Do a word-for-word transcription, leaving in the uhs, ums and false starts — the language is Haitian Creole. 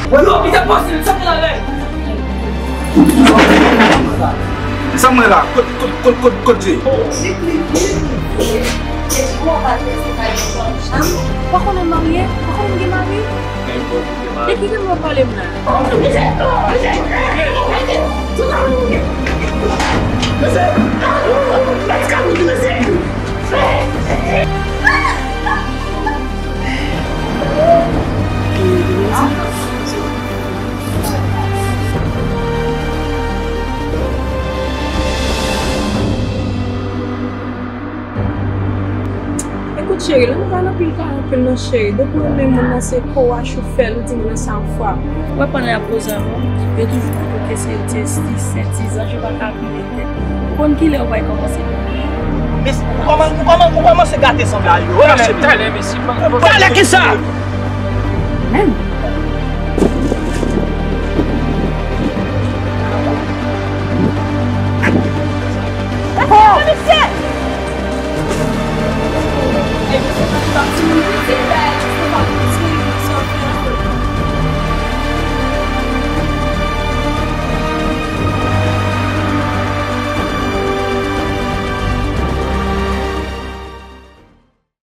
Yo, ki te posib, sa ki la lè? Sa mwen la, kot, kot, kot, kot, kot je? Ou pa konnen m marye? Ou pa konnen m gen mari? De ki ke m ap pale m la? Ekout cheri, lè nou pa nan pil kare anpil non cheri, depi w renmen moun nan se kou w achte w fè l, ou di moun nan sa yon fwa. Ou wè pandan y ap koze avè w, yo toujou di ke se yo te di sentizan, yo pa ka vire tèt. Ou konn kilè ou pral kòmanse vire? Mes, ou kòman, ou kòman, ou kòmanse gate sanble a yo. Talè, talè, mesye, talè ki sa? Menm.